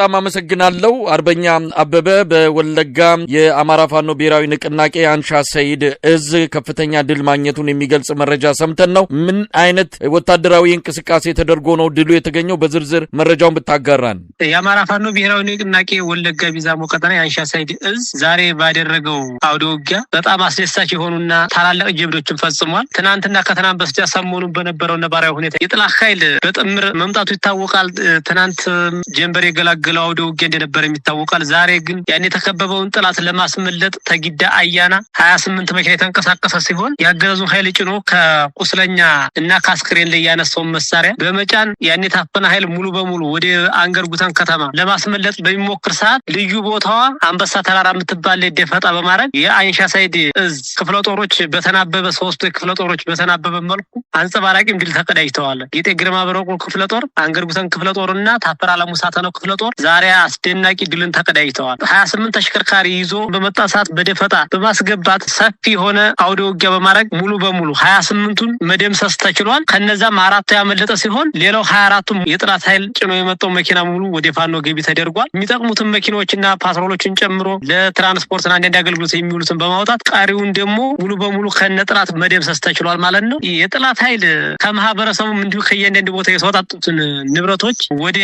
በጣም አመሰግናለሁ። አርበኛ አበበ፣ በወለጋ የአማራ ፋኖ ብሔራዊ ንቅናቄ አንሻ ሰይድ እዝ ከፍተኛ ድል ማግኘቱን የሚገልጽ መረጃ ሰምተን ነው። ምን አይነት ወታደራዊ እንቅስቃሴ ተደርጎ ነው ድሉ የተገኘው? በዝርዝር መረጃውን ብታጋራን። የአማራ ፋኖ ብሔራዊ ንቅናቄ ወለጋ ቢዛሞ ቀጠና የአንሻ ሰይድ እዝ ዛሬ ባደረገው አውደ ውጊያ በጣም አስደሳች የሆኑና ታላላቅ ጀብዶችን ፈጽሟል። ትናንትና ከትናንት በስቲያ ሰሞኑን በነበረው ነባራዊ ሁኔታ የጠላት ኃይል በጥምር መምጣቱ ይታወቃል። ትናንት ጀንበር የገላገለው አውደ ውጊያ እንደነበረ ይታወቃል። ዛሬ ግን ያን የተከበበውን ጠላት ለማስመለጥ ተጊዳ አያና 28 መኪና የተንቀሳቀሰ ሲሆን የአገዛዙን ኃይል ጭኖ ከቁስለኛ እና ከአስክሬን ላይ ያነሳውን መሳሪያ በመጫን ያን የታፈነ ኃይል ሙሉ በሙሉ ወደ አንገር ጉተን ከተማ ለማስመለጥ በሚሞክር ሰዓት ልዩ ቦታዋ አንበሳ ተራራ የምትባል ደፈጣ በማድረግ የአንሻ ሳይድ እዝ ክፍለ ጦሮች በተናበበ ሶስቱ ክፍለ ጦሮች በተናበበ መልኩ አንጸባራቂም ድል ተቀዳጅተዋል። ጌጤ ግርማ በረቁ ክፍለ ጦር፣ አንገር ጉተን ክፍለ ጦር እና ታፈር አለሙ ሳተነው ክፍለ ጦር ዛሬ አስደናቂ ድልን ተቀዳጅተዋል። 28 ተሽከርካሪ ይዞ በመጣ ሰዓት በደፈጣ በማስገባት ሰፊ የሆነ አውደ ውጊያ በማድረግ ሙሉ በሙሉ 28ቱን መደምሰስ ተችሏል። ከነዛም 4ቱ ያመለጠ ሲሆን ሌላው 24ቱም የጠላት ኃይል ጭኖ የመጣው መኪና ሙሉ ወደ ፋኖ ገቢ ተደርጓል። የሚጠቅሙትን መኪናዎችና ፓትሮሎችን ጨምሮ ለትራንስፖርትና አንዳንድ አገልግሎት የሚውሉትን በማውጣት ቀሪውን ደግሞ ሙሉ በሙሉ ከነጠላት መደምሰስ ተችሏል ማለት ነው። የጠላት ኃይል ከማህበረሰቡም እንዲሁ ከእያንዳንዱ ቦታ የተወጣጡትን ንብረቶች ወደ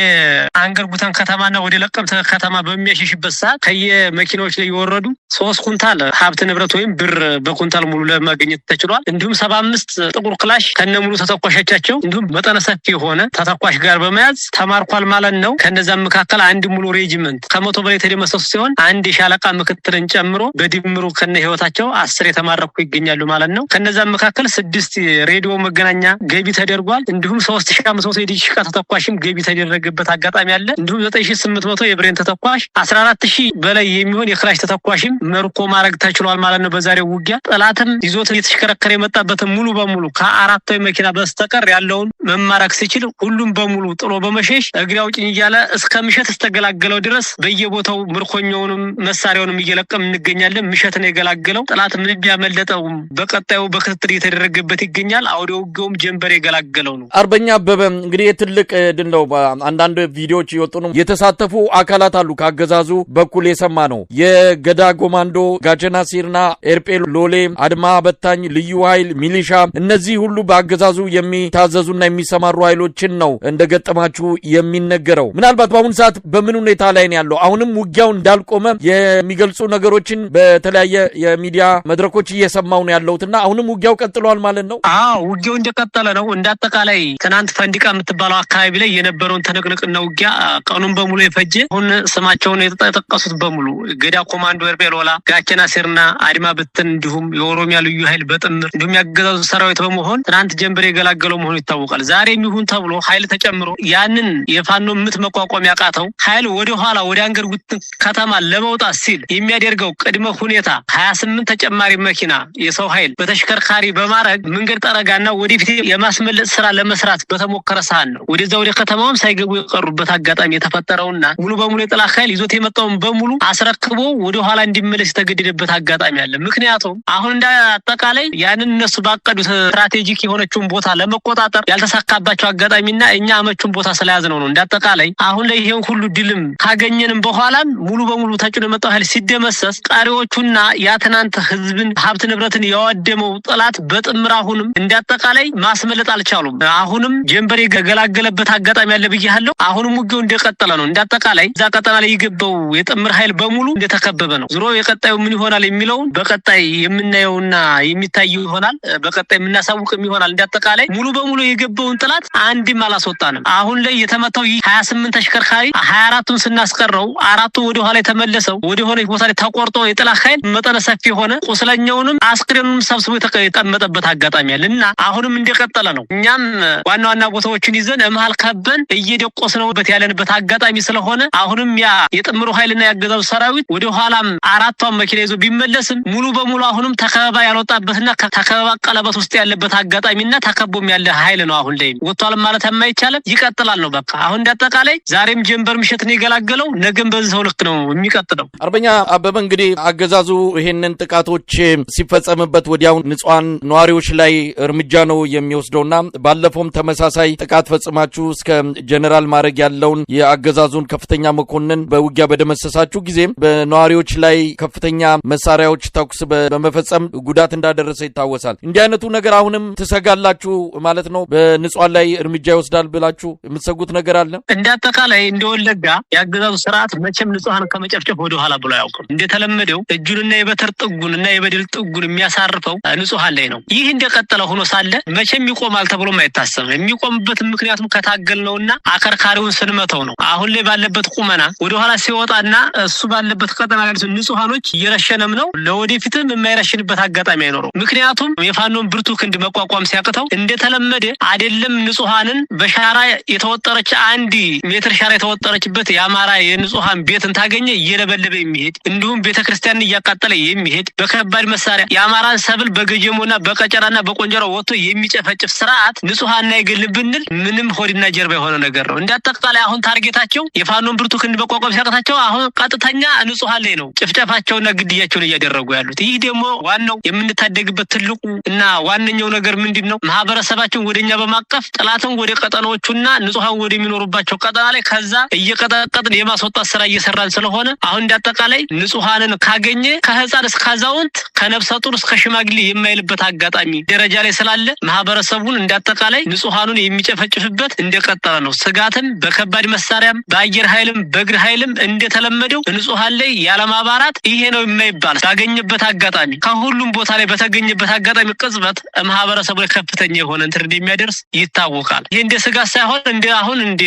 አንገር ጉተን ከተማና ወደ ለቀምት ከተማ በሚያሸሽበት ሰዓት ከየመኪናዎች ላይ የወረዱ 3 ኩንታል ሀብት ንብረት ወይም ብር በኩንታል ሙሉ ለማግኘት ተችሏል። እንዲሁም 75 ጥቁር ክላሽ ከነሙሉ ተተኳሾቻቸው እንዲሁም መጠነ ሰፊ የሆነ ተተኳሽ ጋር በመያዝ ተማርኳል ማለት ነው። ከነዛም መካከል አንድ ሙሉ ሬጂመንት ከ100 በላይ የተደመሰሱ ሲሆን አንድ የሻለቃ ምክትልን ጨምሮ በድምሩ ከነ ህይወታቸው 10 የተማረኩ ይገኛሉ ማለት ነው። ከነዛም መካከል 6 ሬዲዮ መገናኛ ገቢ ተደርጓል። እንዲሁም 3500 የዲሽቃ ተተኳሽም ገቢ ተደረገበት አጋጣሚ አለ። እንዲሁም 9800 የብሬን ተተኳሽ፣ 14000 በላይ የሚሆን የክላሽ ተተኳሽም መርኮ ማድረግ ተችሏል ማለት ነው። በዛሬው ውጊያ ጠላትም ይዞት እየተሽከረከረ የመጣበትን ሙሉ በሙሉ ከአራት መኪና በስተቀር ያለውን መማረክ ሲችል ሁሉም በሙሉ ጥሎ በመሸሽ እግሬ አውጭኝ እያለ እስከ ምሸት እስተገላገለው ድረስ በየቦታው ምርኮኛውንም መሳሪያውንም እየለቀም እንገኛለን። ምሸት ነው የገላገለው። ጠላት ምንም ያመለጠው በቀጣዩ በክትትል እየተደረገበት ይገኛል። አውደ ውጊያውም ጀንበር የገላገለው ነው። አርበኛ አበበ፣ እንግዲህ ትልቅ ድል ነው። አንዳንድ ቪዲዮዎች እየወጡ ነው። የተሳተፉ አካላት አሉ። ካገዛዙ በኩል የሰማ ነው። የገዳ ኮማንዶ፣ ጋቸና ሲርና፣ ኤርጴ ሎሌ፣ አድማ በታኝ፣ ልዩ ኃይል፣ ሚሊሻ፣ እነዚህ ሁሉ በአገዛዙ የሚታዘዙና የሚሰማሩ ኃይሎችን ነው እንደገጠማችሁ የሚነገረው። ምናልባት በአሁኑ ሰዓት በምን ሁኔታ ላይ ነው ያለው? አሁንም ውጊያው እንዳልቆመ የሚገልጹ ነገሮችን በተለያየ የሚዲያ መድረኮች እየሰማው ነው ያለሁትና አሁንም ውጊያው ቀጥሏል ማለት ነው። አዎ፣ ውጊያው እንደቀጠለ ነው። እንደ አጠቃላይ ትናንት ፈንዲቃ የምትባለው አካባቢ ላይ የነበረውን ትንቅንቅና ውጊያ ቀኑን በሙሉ የፈጀ አሁን ስማቸውን የተጠቀሱት በሙሉ ገዳ ኮማንዶ፣ ኤርጴ ሎላ፣ ጋቸና ሲርና፣ አድማ ብትን እንዲሁም የኦሮሚያ ልዩ ኃይል በጥምር እንዲሁም ያገዛዙ ሰራዊት በመሆን ትናንት ጀንበር የገላገለው መሆኑ ይታወቃል። ዛሬም ይሁን ተብሎ ኃይል ተጨምሮ ያንን የፋኖ ምት መቋቋም ያቃተው ኃይል ወደ ኋላ ወደ አንገር ጉትን ከተማ ለመውጣት ሲል የሚያደርገው ቅድመ ሁኔታ 28 ተጨማሪ መኪና የሰው ኃይል በተሽከርካሪ በማድረግ መንገድ ጠረጋና ወደፊት የማስመለጥ ስራ ለመስራት በተሞከረ ሰዓት ነው ወደዛ ወደ ከተማውም ሳይገቡ የቀሩበት አጋጣሚ የተፈጠረውና ሙሉ በሙሉ የጠላት ኃይል ይዞት የመጣውን በሙሉ አስረክቦ ወደ ኋላ እንዲመለስ የተገደደበት አጋጣሚ አለ። ምክንያቱም አሁን እንደ አጠቃላይ ያንን እነሱ ባቀዱት ስትራቴጂክ የሆነችውን ቦታ ለመቆጣጠር ያልተሳካባቸው አጋጣሚና እኛ አመቹን ቦታ ስለያዝነው ነው። እንደ አጠቃላይ አሁን ላይ ይሄን ሁሉ ድልም ካገኘንም በኋላም ሙሉ በሙሉ ተጭኖ የመጣው ኃይል ሲደመሰስ ቀሪዎቹና ያ ትናንት ህዝብን ሀብት ንብረትን ያወደመው ጠላት በጥምር አሁንም እንደ አጠቃላይ ማስመለጥ አልቻሉም። አሁንም ጀንበር የገላገለበት አጋጣሚ አለ ብያለሁ። አሁንም ውጊያው እንደቀጠለ ነው። እንደ አጠቃላይ እዛ ቀጠና ላይ የገባው የጥምር ኃይል በሙሉ እንደተከበበ ነው። ዞሮ የቀጣዩ ምን ይሆናል የሚለውን በቀጣይ የምናየውና የሚታየው ይሆናል። በቀጣይ የምናሳውቅም ይሆናል። እንደ አጠቃላይ ሙሉ በሙሉ የገባውን ጠላት አንድም አላስወጣንም። አሁን ላይ የተመታው 28 ተሽከርካሪ 24ቱን ስናስቀረው 4ቱ ወደ ኋላ የተመለሰው ወደ ሆነ ቦታ ላይ ተቆርጦ የጠላት ኃይል መጠነ ሰፊ የሆነ ቁስለኛውንም አስክሬኑንም ሰብስቦ የተቀመጠበት አጋጣሚ አለ እና አሁንም እንደቀጠለ ነው። እኛም ዋና ዋና ቦታዎችን ይዘን መሀል ከበን እየደቆስነውበት ያለንበት አጋጣሚ ስለሆነ አሁንም ያ የጥምሩ ኃይልና ያገዛዙ ሰራዊት ወደ ኋላም 4ቷን መኪና ይዞ ቢመለስም ሙሉ በሙሉ አሁንም ተከበባ ያልወጣበትና ተከበባ ቀለበት ውስጥ ያለበት አጋጣሚና ተከቦም ያለ ኃይል ነው። አሁን ላይ ወጥቷል ማለት የማይቻልም ይቀጥላል ነው። በቃ አሁን እንዳጠቃላይ ዛሬም ጀንበር ምሽት ነው የገላገለው፣ ነገም በዚህ ሰው ልክ ነው የሚቀጥለው። አርበኛ አበበ፣ እንግዲህ አገዛዙ ይሄንን ጥቃቶች ሲፈጸምበት ወዲያው ንጹሃን ነዋሪዎች ላይ እርምጃ ነው የሚወስደውና ባለፈውም ተመሳሳይ ጥቃት ፈጽማችሁ እስከ ጀነራል ማድረግ ያለውን የአገዛዙን የአገዛዙን ከፍተኛ መኮንን በውጊያ በደመሰሳችሁ ጊዜ በነዋሪዎች ላይ ከፍተኛ መሳሪያዎች ተኩስ በመፈጸም ጉዳት እንዳደረሰ ይታወሳል። እንዲህ አይነቱ ነገር አሁንም ትሰጋላችሁ ማለት ነው? በንጹሃን ላይ እርምጃ ይወስዳል ብላችሁ የምትሰጉት ነገር አለ? እንደ አጠቃላይ እንደ ወለጋ የአገዛዙ ስርዓት መቼም ንጹሃን ከመጨፍጨፍ ወደ ኋላ ብሎ አያውቅም። እንደተለመደው እጁንና የበትር ጥጉን እና የበደል ጥጉን የሚያሳርፈው ንጹሃን ላይ ነው። ይህ እንደቀጠለ ሆኖ ሳለ መቼም ይቆማል ተብሎም አይታሰብም። የሚቆምበት ምክንያቱም ከታገል ነውና አከርካሪውን ስንመተው ነው። አሁን ላይ ባለበት ቁመና ወደኋላ ሲወጣና እሱ ባለበት ቀጠና ላይ ንጹሃኖች እየረሸነም ነው። ለወደፊትም የማይረሽንበት አጋጣሚ አይኖረው። ምክንያቱም የፋኖን ብርቱ ክንድ መቋቋም ሲያቅተው እንደተለመደ አይደለም ንጹሃንን በሻራ የተወጠረች 1 ሜትር ሻራ የተወጠረችበት የአማራ የንጹሃን ቤትን ታገኘ እየለበለበ የሚሄድ እንዲሁም ቤተክርስቲያንን እያቃጠለ የሚሄድ በከባድ መሳሪያ የአማራን ሰብል በገጀሞና በቀጨራና በቆንጀራ ወጥቶ የሚጨፈጭፍ ስርዓት ንጹሃን አይገልም ብንል ምንም ሆድና ጀርባ የሆነ ነገር ነው። እንዳጠቃላይ አሁን ታርጌታቸው የፋኖን ብርቱ ክንድ መቋቋም ሲያቅታቸው አሁን ቀጥተኛ ንጹሃን ላይ ነው ጭፍጨፋቸውና ግድያቸውን እያደረጉ ያሉት። ይህ ደግሞ ዋናው የምንታደግበት ትልቁ እና ዋነኛው ነገር ምንድነው? ማህበረሰባችን ወደኛ በማቀፍ ጠላትን ወደ ቀጠናዎቹና ንጹሃን ወደሚኖሩባቸው ቀጠና ላይ ከዛ እየቀጠቀጥን የማስወጣት ስራ እየሰራን ስለሆነ አሁን እንዳጠቃላይ ንጹሃንን ካገኘ ከህፃን እስከ አዛውንት ከነፍሰ ጡር እስከ ሽማግሌ የማይልበት አጋጣሚ ደረጃ ላይ ስላለ ማህበረሰቡን እንዳጠቃላይ ንጹሃኑን የሚጨፈጭፍበት እንደቀጠለ ነው። ስጋትም በከባድ መሳሪያም በአየር ኃይልም በእግር ኃይልም እንደተለመደው ንጹሃን ላይ ያለማባራት ይሄ ነው የማይባል ባገኘበት አጋጣሚ ከሁሉም ቦታ ላይ በተገኘበት አጋጣሚ ቅጽበት ማህበረሰቡ ላይ ከፍተኛ የሆነ እንትን እንደሚያደርስ ይታወቃል። ይሄ እንደ ስጋት ሳይሆን እንደ አሁን እንደ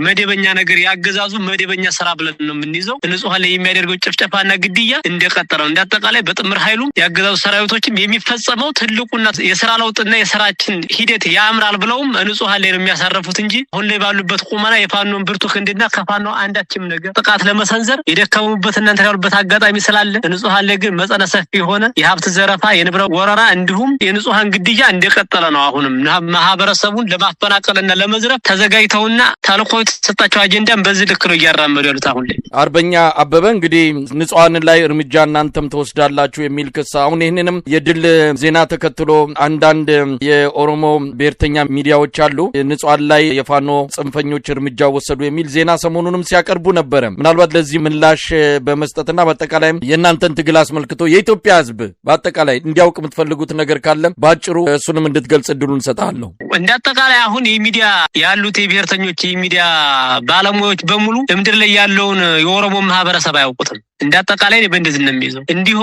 መደበኛ ነገር ያገዛዙ መደበኛ ስራ ብለን ነው የምንይዘው። ንጹሃን ላይ የሚያደርገው ጭፍጨፋና ግድያ እንደቀጠለ ነው። እንዳጠቃላይ በጥምር ኃይሉ ያገዛዙ ሰራዊቶችም የሚፈጸመው ትልቁና የስራ ለውጥና የስራችን ሂደት ያምራል ብለውም ንጹሃን ላይ ነው የሚያሳርፉት እንጂ አሁን ላይ ባሉበት ቁመና የፋኖን ብርቱ ክንድና ከፋኖ አንዳችም ነገር ጥቃት ለመሰንዘር የደከሙበት እና እንትን ያሉበት አጋጣሚ ስላለ ንጹሃን ላይ ግን መጠነ ሰፊ የሆነ የሀብት ዘረፋ፣ የንብረት ወረራ እንዲሁም የንጹሃን ግድያ እንደቀጠለ ነው። አሁንም ማህበረሰቡን ለማፈናቀልና ለመዝረፍ ተዘጋጅተውና ተልዕኮ የተሰጣቸው አጀንዳን በዚህ ልክ ነው እያራመዱ ያሉት አሁን ላይ። አርበኛ አበበ እንግዲህ ንጹሃን ላይ እርምጃ እናንተም ትወስዳላችሁ የሚል ክስ አሁን ይህንንም የድል ዜና ተከትሎ አንዳንድ የኦሮሞ ብሔርተኛ ሚዲያዎች አሉ ንጹሃን ላይ የፋኖ ጽንፈኞች እርምጃ ወሰዱ የሚል ዜና ሰሞኑንም ሲያቀርቡ ነበር። ምናልባት ለዚህ ምላሽ በመስጠትና በአጠቃላይም የእናንተን ትግል አስመልክቶ የኢትዮጵያ ሕዝብ በአጠቃላይ እንዲያውቅ የምትፈልጉት ነገር ካለ ባጭሩ እሱንም እንድትገልጽ እድሉን እሰጥሃለሁ። እንዳጠቃላይ አሁን የሚዲያ ያሉት የብሔርተኞች የሚዲያ ባለሙያዎች በሙሉ ምድር ላይ ያለውን የኦሮሞ ማህበረሰብ አያውቁትም። እንዳጠቃላይ በእንደዚህ ነው የሚይዘው። እንዲሁ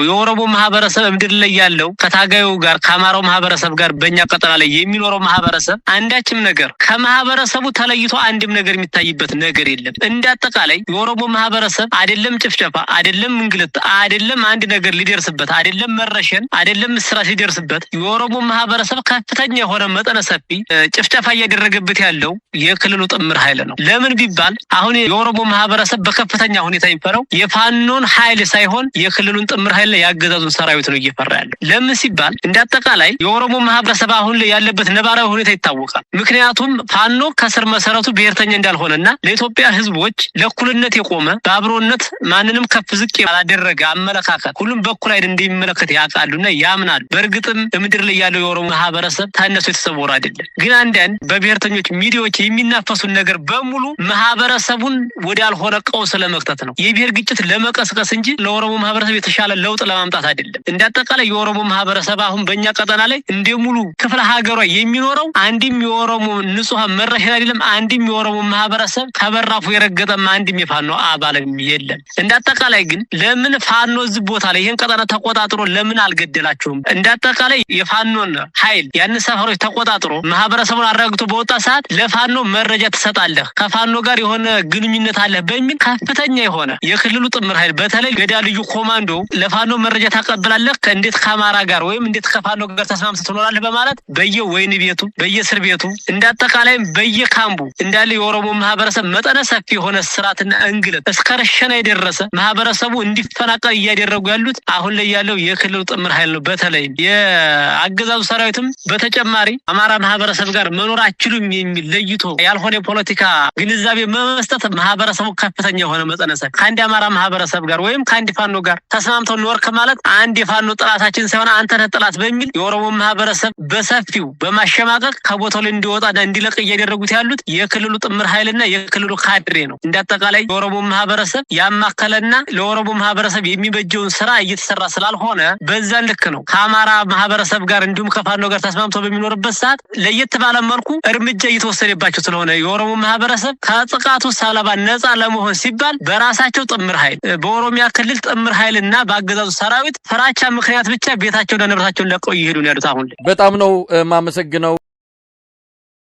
የኦሮሞ ማህበረሰብ ምድር ላይ ያለው ከታጋዩ ጋር ከአማራው ማህበረሰብ ጋር በእኛ ቀጠና ላይ የሚኖረው ማህበረሰብ አንዳችም ነገር ከማህበረሰቡ ተለይቶ አንድም ነገር የሚታይበት ነገር የለም። እንዳጠቃላይ የኦሮሞ ማህበረሰብ አይደለም ጭፍጨፋ፣ አይደለም እንግልት፣ አይደለም አንድ ነገር ሊደርስበት፣ አይደለም መረሸን፣ አይደለም እስራት ሊደርስበት የኦሮሞ ማህበረሰብ ከፍተኛ የሆነ መጠነ ሰፊ ጭፍጨፋ እያደረገበት ያለው የክልሉ ጥምር ኃይል ነው። ለምን ቢባል አሁን የኦሮሞ ማህበረሰብ በከፍተኛ ሁኔታ የሚፈራው የፋኖን ኃይል ሳይሆን የክልሉን ጥምር ኃይል ያገዛዙን ሰራዊት ነው እየፈራ ያለው። ለምን ሲባል እንዳጠቃላይ የኦሮሞ ማህበረሰብ አሁን ላይ ያለበት ነባራዊ ሁኔታ ይታወቃል። ምክንያቱም ፋኖ ከስር መሰረቱ ብሔርተኛ እንዳልሆነና ለኢትዮጵያ ሕዝቦች ለእኩልነት የቆመ በአብሮነት ማንንም ከፍ ዝቅ ያላደረገ አመለካከት ሁሉም በኩል አይን እንደሚመለከት ያውቃሉና ያምናሉ። በእርግጥም ምድር ላይ ያለው የኦሮሞ ማህበረሰብ ታነሱ የተሰወረ አይደለም። ግን አንዳንድ በብሔርተኞች ሚዲያዎች የሚናፈሱን ነገር በሙሉ ማህበረሰቡን ወዳልሆነ ቀውስ ለመክተት ነው፣ የብሔር ግጭት ለመቀስቀስ እንጂ ለኦሮሞ ማህበረሰብ የተሻለ ለውጥ ለማምጣት አይደለም። እንዳጠቃላይ የኦሮሞ ማህበረሰብ አሁን በእኛ ቀጠና ላይ እንደ ሙሉ ክፍለ ሀገሯ የሚኖረው አንድም የኦሮሞ ንጹሃን መረሸን አይደለም፣ አንድም የኦሮሞ ማህበረሰብ ከበራፉ የረገጠም አንድም የፋኖ አባልም የለም። እንዳጠቃላይ ግን ለምን ፋኖ እዚህ ቦታ ላይ ይህን ቀጠና ተቆጣጥሮ ለምን አልገደላቸውም? እንዳጠቃላይ የፋኖን ኃይል ያንን ሰፈሮች ተቆጣጥሮ ማህበረሰቡን አረጋግቶ በወጣ ሰዓት ለፋኖ መረጃ ትሰጣለህ፣ ከፋኖ ጋር የሆነ ግንኙነት አለህ በሚል ከፍተኛ የሆነ የክልሉ ጥምር ኃይል በተለይ ገዳ ልዩ ኮማንዶ ለፋኖ መረጃ ታቀብላለህ፣ እንዴት ከአማራ ጋር ወይም እንዴት ከፋኖ ጋር ተስማምተህ ትኖራለህ በማለት በየወይን ቤቱ በየእስር ቤቱ እንዳጠቃላይም በየካምቡ እንዳለ የኦሮሞ ማህበረሰብ መጠነ ሰፊ የሆነ ስርዓትና እንግልት እስከ ረሸና የደረሰ ማህበረሰቡ እንዲፈናቀል እያደረጉ ያሉት አሁን ላይ ያለው የክልሉ ጥምር ኃይል ነው። በተለይ የአገዛዙ ሰራዊትም በተጨማሪ አማራ ማህበረሰብ ጋር መኖር አችሉም የሚል ለይቶ ያልሆነ የፖለቲካ ግንዛቤ በመስጠት ማህበረሰቡ ከፍተኛ የሆነ መጠነ ሰፊ ከአንድ አማራ ማህበረሰብ ማህበረሰብ ጋር ወይም ከአንድ ፋኖ ጋር ተስማምተው ኖርክ ማለት አንድ የፋኖ ጥላታችን ሳይሆን አንተ ነህ ጥላት በሚል የኦሮሞ ማህበረሰብ በሰፊው በማሸማቀቅ ከቦታው ላይ እንዲወጣና እንዲለቅ እያደረጉት ያሉት የክልሉ ጥምር ኃይልና የክልሉ ካድሬ ነው። እንደ አጠቃላይ የኦሮሞ ማህበረሰብ ያማከለና ለኦሮሞ ማህበረሰብ የሚበጀውን ስራ እየተሰራ ስላልሆነ በዛን ልክ ነው ከአማራ ማህበረሰብ ጋር እንዲሁም ከፋኖ ጋር ተስማምቶ በሚኖርበት ሰዓት ለየት ባለ መልኩ እርምጃ እየተወሰደባቸው ስለሆነ የኦሮሞ ማህበረሰብ ከጥቃቱ ሰለባ ነፃ ለመሆን ሲባል በራሳቸው ጥምር ኃይል፣ በኦሮሚያ ክልል ጥምር ኃይልና በአገዛዙ ሰራዊት ፍራቻ ምክንያት ብቻ ቤታቸውና ንብረታቸውን ለቀው እየሄዱ ነው ያሉት አሁን ላይ። በጣም ነው የማመሰግነው።